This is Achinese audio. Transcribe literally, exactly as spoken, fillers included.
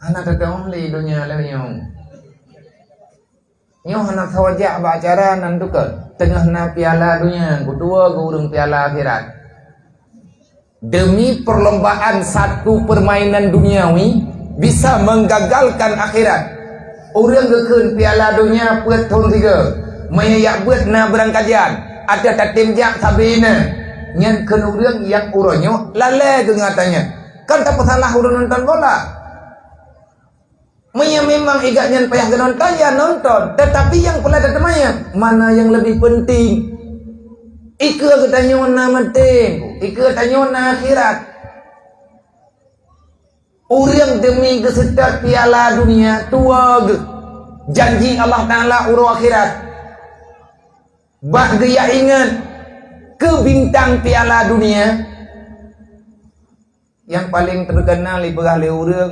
Hana teutu'oh lé donya lagée nyoe. Nyoe hana sawaja bak acara nan dukon. Teungoh na piala donya, kutuwo keu ureuëng piala akhirat. Demi perlombaan satu permainan duniawi bisa menggagalkan akhirat. Ureuëng geukheun piala donya peuet thon tiga, meunyoe jak beuet na beurangkajan, ada tatem jak sabe na. Nyan kheun ureuëng nyang uroe nyoe lalée geuh ngon ata nyan. Kan tapeusalah ureuëng nonton bola. Meunyoe memang igat nyan payah geunonton, ya nonton. Tetapi nyang peureulée tateumanyong, mana nyang leubeh penting? Ikeue geutanyoe na meunteng, ikeue tanyoe na akhirat. Ureuëng demi geuseutôt piala dunia, tuwo geuh janji Allah Taala uroe akhirat. Bak geujak ingat keu bintang piala dunia, nyang paleng teukeunal ipeugah lé ureuëng